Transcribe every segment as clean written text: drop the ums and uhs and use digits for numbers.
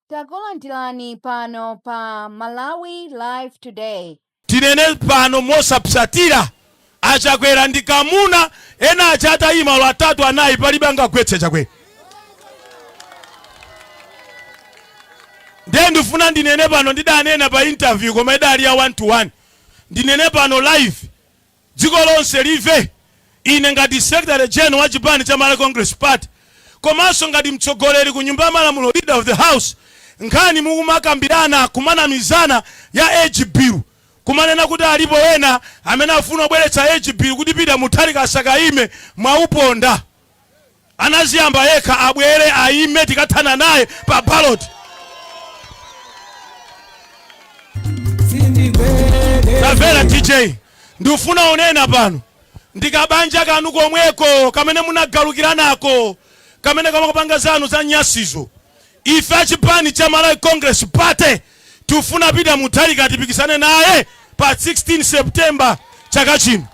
Takulandirani pano pa Malawi Live Today. Tinene pano mosapsatira, a Chakwera ndi kamuna, ena aja atayima olo atatu anayi palibe angagwetse Chakwera. Ndiye ndifuna ndinene pano, ndidanena pa interview koma idali ya 1 to 1, ndinene pano live Dziko lonse live, ine ngati Secretary General wa chipani cha Malawi Congress Party komanso ngati mtsogoleri ku nyumba ya malamulo, leader of the house, nkhani mukumakambirana kumanamizana ya age bill, kumanena kuti alipo ena amene afuna kubweretsa age bill kuti Peter Mutharika asakaime, mwauponda. Anaziyamba yekha abwere ayime tikathana naye pa ballot. Tamvera DJ, ndikufuna unena pano ndikabanja kanu komweko kamene munagalukiranako kamene kamakapanga zanu za nyasizo. Ife achipani cha Malawi Congress Party tikufuna Peter Mutharika tipikisane naye pa 16 September chaka chino.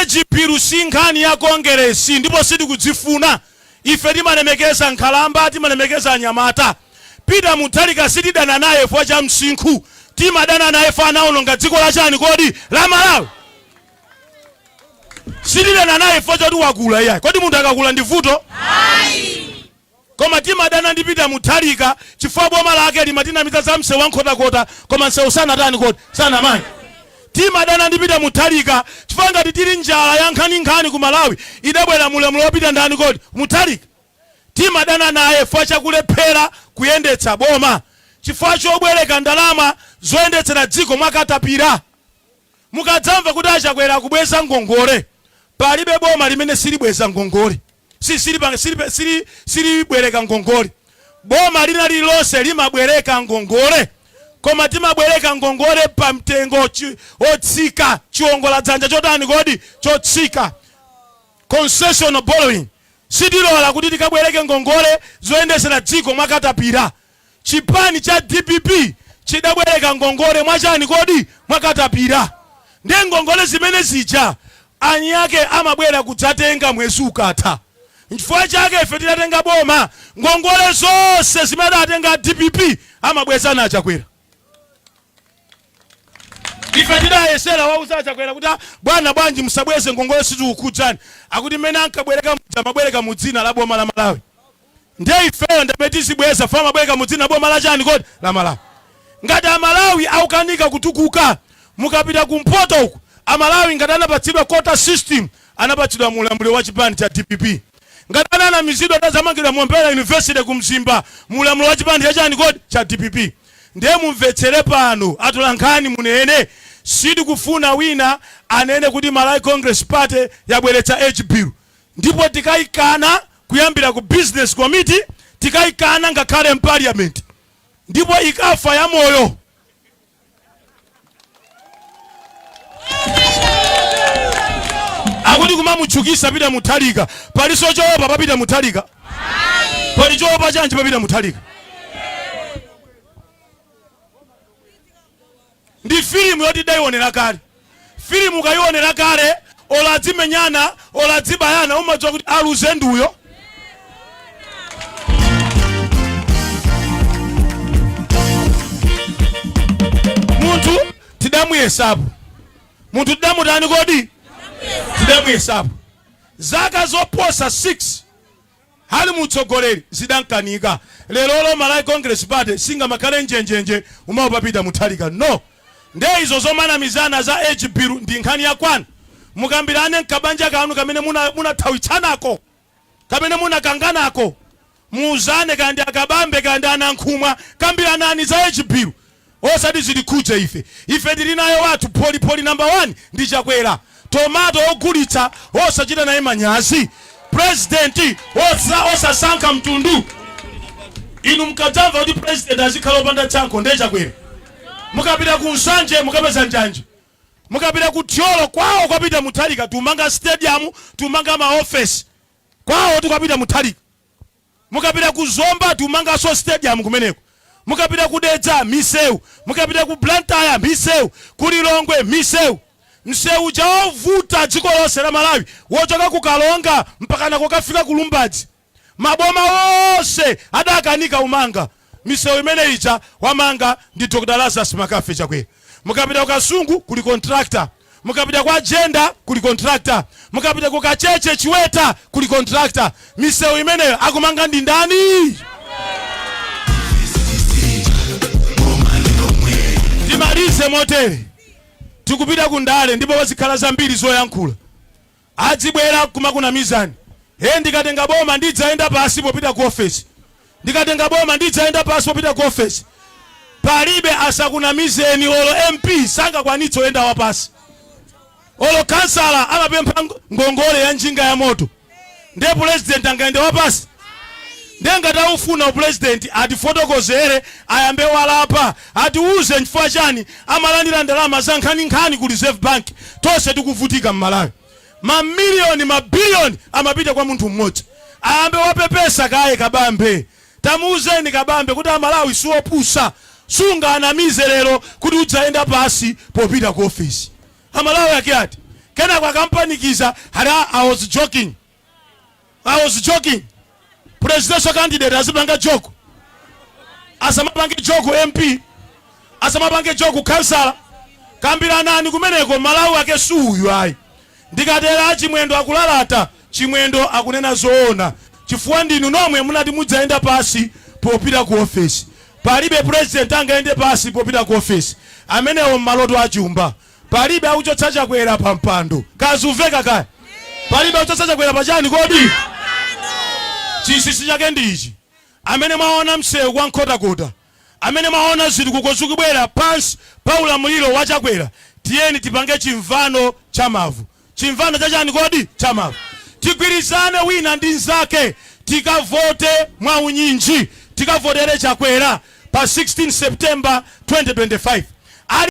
Age bill si nkhani ya Kongeresi ndipo sitikudzifuna. Ife timalemekeza nkhalamba, timalemekeza anyamata. Peter Mutharika sitidana naye chifukwa cha msinkhu, timadana naye chifukwa anaononga dziko la chani kodi? La Malawi. Sitidana naye chifukwa choti wakula iyayi. Kodi munthu akakula ndi vuto? Koma timadana ndi Peter Mutharika chifukwa boma lake limatinamiza za msewu wa Nkhotakota koma msewu sanatani kodi? Sanamange. Timadana ndi Peter Mutharika chifukwa ngati tili njala ya nkhaninkhani ku Malawi idabwera mu ulamuliro wa Peter ndani kodi? Mutharika. Timadana naye chifukwa chakulephera kuyendetsa boma, chifukwa chobwereka ndalama zoyendetsera dziko mwakatapira. Mukadzamva kuti a Chakwera akubweza ngongole, palibe boma limene silibweza ngongole, silibwereka ngongole. Boma lina lililonse limabwereka ngongole, koma timabwereka ngongole pa mtengo otsika, chiwongoladzanja chotani kodi? Chotsika. Concessional borrowing. Sitilola kuti tikabwereke ngongole zoyendetsera dziko mwakatapira. Chipani cha dpp chidabwereka ngongole mwa chani kodi? Mwa katapira. Ndiye ngongole zimene zija aniake amabwera kudzatenga mwezi ukatha. Nchifukwa chake ife titatenga boma ngongole zonse zimene adatenga a dpp amabweza na a Chakwera. Ife tidayesera kuwauza a Chakwera kuti bwana bwanji musabweze ngongole sizikukhudzani. Akuti mmene ankabwereka muja amabwereka mu dzina la boma la Malawi. Ndiye ifeyo ndamene tizibweza chifukwa amabwereka mu dzina la boma la chani kodi? La Malawi. Ngati a Malawi akukanika kutukuka, mukapita kumpoto uku, a Malawi ngati anapatsidwa quota system, anapatsidwa mu ulamuliro wa chipani cha dpp. Ngati ananamizidwa kuti adzamangidwa Mombera University ku Mzimba, mu ulamuliro wa chipani cha chani kodi? Cha dpp. Ndiye mumvetsere pano atolankhani munene, sitikufuna wina anene kuti Malawi Congress Party yabweretsa age bill. Ndipo tikaikana kuyambira ku business committee, tikaikana ngakhale m'parliament ndipo ikafa ya moyo. Akuti kumamutchukisa Peter Mutharika, palinso choopa pa Peter Mutharika? Pali choopa chanji pa Peter Mutharika? Ndi filimu yoti tidaionera kale. Filimu ukaionera kale olo adzimenyana olo adzibayana umadziwa kuti aluze nduyo. Munthu tidamuyesapo. Munthu tidamutani kodi? Tidamuyesapo. Zaka zoposa 6 Ali mutsogoleri zidamkanika. Lerolo Malawi Congress Party singamakhale njenjenje umaopa Peter Mutharika no. Nde izo zomanamizana za age bill ndi nkhani ya kwanu. Mukambirane nkabanja kanu kamene munathawitsanako, kamene munakanganako. Muuzane kaya ndi a Kabambe kaya ndi a Nankhumwa kambiranani za age bill. Osati zitikhudze ife. Ife tili naye wathu pholipholi number 1 ndi Chakwera. Tomato ogulitsa osachita naye manyazi. President osasankha mtundu. Inu mukadzamva kuti president azikhala opanda tsankho ndiye Chakwera. Mukapita ku Nsanje mukapeza njanji. Mukapita ku Thyolo kwawo kwa Peter Mutharika tumanga stadium, tumanga ma office. Kwawo tu kwa Peter Mutharika. Mukapita ku Zomba tikumanganso stadium kumeneko. Mukapita ku Dedza misewu, mukapita ku Blantyre misewu, ku Lilongwe misewu. Msewu uja wovuta dziko lonse la Malawi wochoka ku Karonga mpakana kukafika ku Lumbadzi. Maboma onse onse adakanika umanga misewu imene ija, wamanga ndi Dr Lazarus McCarthy Chakwera. Mukapita ku Kasungu kuli contractor, mukapita kwa Jenda kuli contractor, mukapita ku Kacheche, Chiweta kuli contractor. Misewu imeneyo akumanga ndi ndani? Timalize motere: tikupita ku ndale ndipo pazikhala zambiri zoyankhula. Adzibwera kumakunamizani, "He, ndikatenga boma ndidzayenda pasi popita ku ofesi, ndikatenga boma ndidzayenda pasi popita ku ofesi." Palibe, asakunamizeni. Olo MP sangakwanitse oyenda wapasi, olo kansala amapempha ngongole ya njinga ya moto, ndiye president angayende wapasi? Ndiye ngati aufuna upurezidenti, atifotokozere, ayambe walapa, atiuze nchifukwa chani amalandira ndalama za nkhaninkhani ku Reserve Bank tonse tikuvutika m'Malawi. Mamiliyoni, mabiliyoni amapita kwa munthu mmodzi. Ayambe wapepesa kaye Kabambe. Tamuuzeni Kabambe kuti Amalawi siwopusa, sunganamize lero kuti udzayenda pasi popita ku ofisi. Amalawi ake ati kenako akampanikiza ati, "I was joking, I was joking." Presidential candidate azipanga joke? Asamapange joke MP, asamapange joke kansala. Kambiranani kumeneko. Malawi ake suuyu ayi. Ndikatera, Chimwendo akulalata, Chimwendo akunena zoona, chifukwa ndinu nomwe munati mudzayenda pasi popita ku ofesi. Palibe president angayende pasi popita ku ofesi, amenewo mmaloto achumba. Palibe akuchotsa Chakwera pa mpando. Kazumveka kaya, palibe akuchotsa Chakwera pachani kodi? Chinsinsi chake ndi ichi: amene mwaona msewu kwa Nkhotakota, amene mwaona zitukuko zikubwera pansi pa ulamuliro wa Chakwera, tiyeni tipange chimvano cha mavu. Chimvano chachani kodi? Cha mavu. Tigwirizane wina ndi nzake, tikavote mwaunyinji, tikavotere Chakwera pa 16 September 2025.